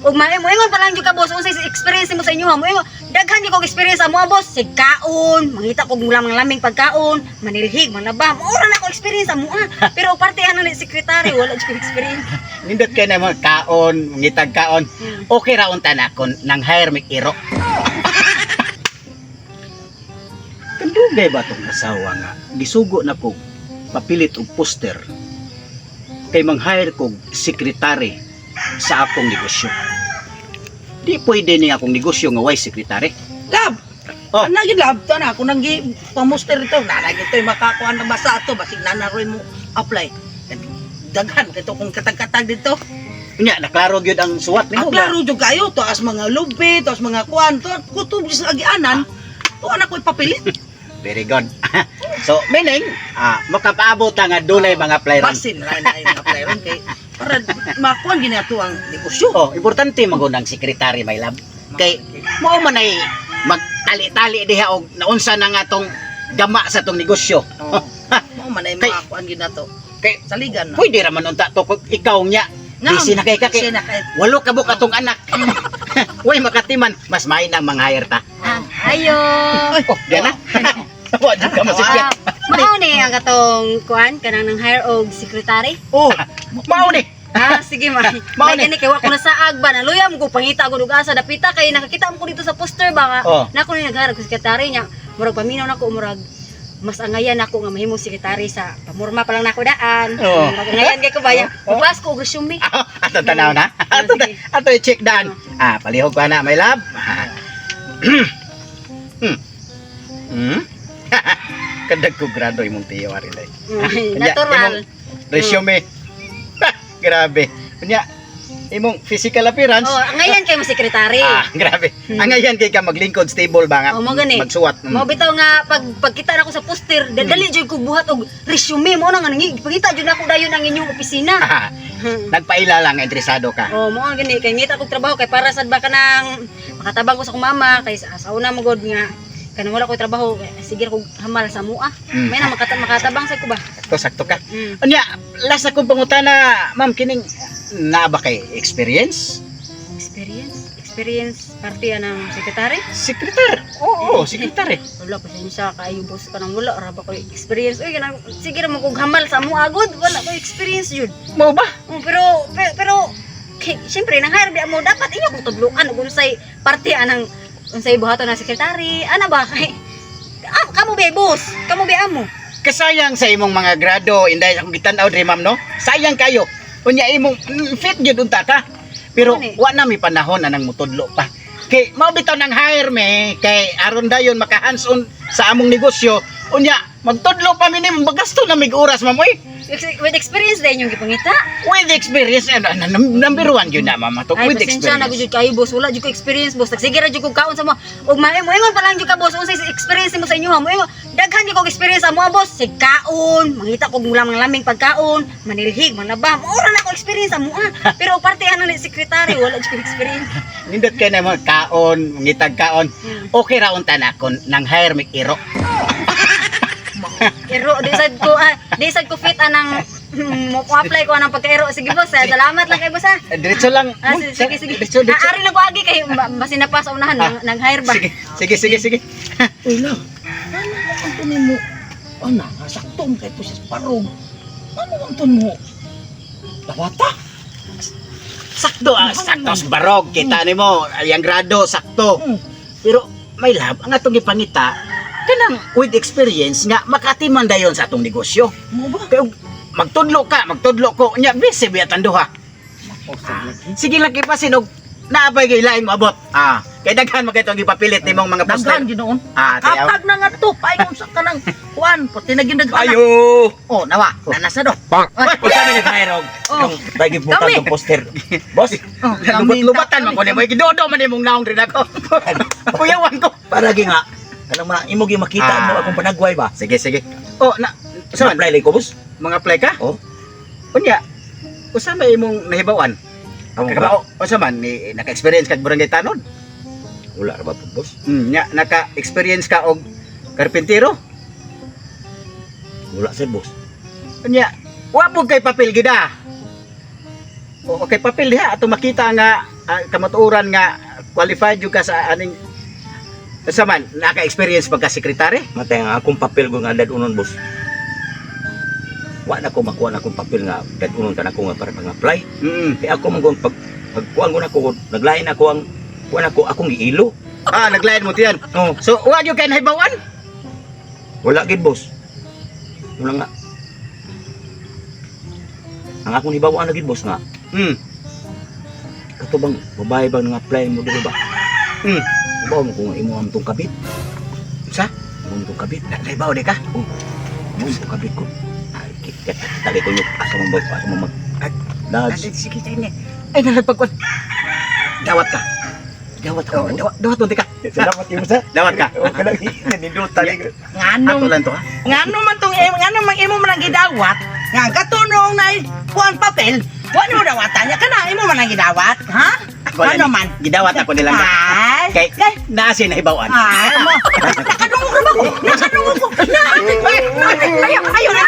Ug moingon pa lang jud ka, boss, unsay experience mo sa inyo ha? Moingon, daghan gyud kog experience sa mo, boss. Sig kaon, mangita kog mulang mga laming pagkaon, manilhig, manlaba. Mao ra na ako experience sa mua. Pero parte ano ni secretary, wala jud ko experience. Nindot kay na mga kaon, ngitag kaon. Okay ra unta na kon nang hire mig iro. Kandugay ba tong asawa nga gisugo na kog papilit og poster kay mang-hire kog sekretary sa akong negosyo? Di pwede ni akong negosyo nga way sekretary. Lab. Oh. Oh. Ano gyud, lab, to na ako nang gi pamuster ito. Nana gyud to'y makakuan ng basa ato basig nanaroy mo apply. Daghan kito kung katag-katag dito. Unya, naklaro gyud ang suwat Ang nimo ba? klaro jud kayo to as mga lubi, to as mga kuan, to kutob sa agianan. To anak ko ipapilit. Very good. So, meaning, makapaabot ta nga dunay mga apply ron. Basin ra na yung apply ron kay para makuan gini ato ang negosyo. Oh, importante man gud ang sekretary, my love. Kay mao man ay magtali-tali diha og naunsa na nga tong gama sa tong negosyo. Oh. Mao man ay makuan gini ato. Kay Saligan na. pwede ra man unta to kung ikaw nya. Busy na kay ka Busy kay na kay. walo ka buok atong anak. Way makatiman, mas may nang mga hire ta. Ah, ayo. Oh, diyan na. Wa jud ka masipyat. Mao ni ang katong kuan kanang nang hire og secretary. Oh, mao ni. Ah, sige ma. Mao May ni. gani kay wa ko na saag ba, naluya mo ko pangita ko og asa dapita kay nakakita mo ko dito sa poster ba nga. Oh. Nako ni nag-hire og secretary niya. Murag paminaw nako, murag mas angayan ako nga mahimong sekretary sa pamurma pa lang nako daan. Oh. Murag angayan kay ko ba ya. Mupas ko og resume. Ato tanaw na. Ato Sige. Ato i-check daan. Ah, palihog pa na, my love. Kadag ko grado imong tiyo ari day. Natural. Imong resume. Grabe. Unya, imong physical appearance. Oh, angayan kay mo sekretary. Ah, grabe. Angayan kay ka maglingkod, stable ba nga? Oh, mo gani. Magsuwat. Mao bitaw nga pag pagkita nako sa poster, dali jud ko buhat og resume mo na nga nangi pangita jud nako dayon ang inyong opisina. Nagpaila lang nga interesado ka. Oh, mo ang gani kay ngita kog trabaho kay para sad ba kanang makatabang ko sa akong mama kay sa una mo god nga kanang wala ko trabaho, eh, sige ra kog hamal sa mua. May na makatabang sa ko ba. Sakto, sakto ka. Mm. Unya, last akong pangutana, ma'am, kining naa ba kay experience? Experience, experience parte ng sekretary. Secretary. Oo, secretary. Wala, pasensya kayo, boss, kanang wala ra ba ko experience. Uy, kanang sige ra mo kog hamal sa mua gud, wala ko experience jud. Mao ba? Oh, pero pero, pero kay, siyempre nang hire mo dapat inyo kong tudluan ug unsay parte anang unsay buhaton ng sekretary ana ba kay ah, kamo ba boss, kamo ba amo? Kasayang sa imong mga grado, inday akong gitan-aw diri, ma'am, no. Sayang kayo. Unya imong fit gyud unta ka. Pero Ano eh? wa na mi panahon na nang mutudlo pa. Kay mao bitaw nang hire me kay aron dayon maka hands on sa among negosyo. Unya magtudlo pa mi nimo, magasto na mig oras, ma'am, oy. With experience din yung gipangita. With experience and number one yun na, ma'am, ato Ay, with pasensya na experience. gud kayo, boss, wala jud ko experience, boss. Sige ra jud kog kaon sa mo ug moingon pa lang jud ka, boss, unsay experience mo sa inyo ha? Moingon, daghan jud kog experience sa mo, boss. Sig kaon, mangita kog mulang mga laming pagkaon, manilhig, manlaba. Mao ra na ako experience sa mua. Pero parte ano ni sekretary, wala jud ko experience. Nindot kay na mga kaon, ngitag kaon. Okay ra unta na kon nang hire mig iro. Iro, di sad ko, ah, di sad ko fit anang mo apply ko anang pagkairo. Sige, boss, ah, salamat lang kay boss ah. Eh, diretso lang. Ah, sige, sige, sige. Diretso, diretso. Ah, ari lang ko agi kay basin na pa sa unahan Ah, nang, nang hire ba. Sige, sige, sige, sige. Uy, love. Ano ang to nimo? Ana, nga sakto man kay to sa parog. Ano ang to mo? Lawata? Sakto, ah, sakto sa barog. Kita nimo, ayang grado, sakto. Pero may love, ang atong gipangita kanang with experience nga makatiman dayon sa atong negosyo. Mo ba? Kay og magtudlo ka, magtudlo ko, nya busy biya tan duha. Oh, sige. Sige lang ipasin og naabay kay laing moabot. Ah, kay daghan man kay itong gipapilit nimong mga poster. Daghan ginoon. Ah, tiyaw. Kapag na nga to, paingon sa kanang kuan, pati na ginagana. Ayo. Oh, nawa, nanasa do. Uy, unsa man yung hire og? Oh, Bagi butang Kami. ng poster. Boss, oh, Lubot-lubatan man ko nimo, gidodo man imong naong rin ako. Kuyawan ko. Para gi nga. Kanang mga imo gi makita Ah. mo akong panagway ba? Sige, sige. Oh, na Sa saan? apply lay ko, boss. Mga apply ka? Oh. Unya, usa may imong nahibawan? Amo ba? Kakabao, usa man ni naka-experience kag barangay tanod? Wala ra ba po, boss? Nya naka-experience ka og karpintero? Wala sir, boss. Unya, wa pud kay papel gida. O okay papel diha ato makita nga Kamatuoran nga qualified jud ka sa aning sa man naka-experience pagka sekretary? Matay nga akong papel ko nga dad-unon, boss. Wa na ko makuha na akong papel nga dad-unon ta nako nga para pang-apply. Kay ako man kung pag pagkuan ko nako, naglain ako ang kuan ako akong giilo. Ah, naglain mo tiyan. Oh, So, wa gyud kay nahibawan? wala gid, boss. Wala nga. Ang akong hibawaan na gid, boss, nga kato bang babae bang nga apply mo diri ba? Ubaw mo kung imo ang tong kabit. Sa? Imo ang tong kabit. Nahibaw di ka? Oh. Imo ang tong kabit ko. Ay, kita tagay ko yung asa mo ba asa mo mag Ay, Lads, Ay, sige, sige. Ay, nalagpagkuan. Dawat ka. Dawat Oh, ka mo. dawat, dawat mo di ka. Salamat imo sa. Dawat ka. Okay lang, nindutan. Nganong Ato lang to ha. ngano man tong ngano man imo man ang gidawat nga katunong na kuan papel, wa nimo dawatan niya kana imo man ang gidawat, ha? Ako lang Ngano ni- man? Gidawat ako nilang. Ay, Kay naa siya nahibawan. ay mo. Nakadungog ra ba ko? Nakadungog ko. Na, ayo, ayo na.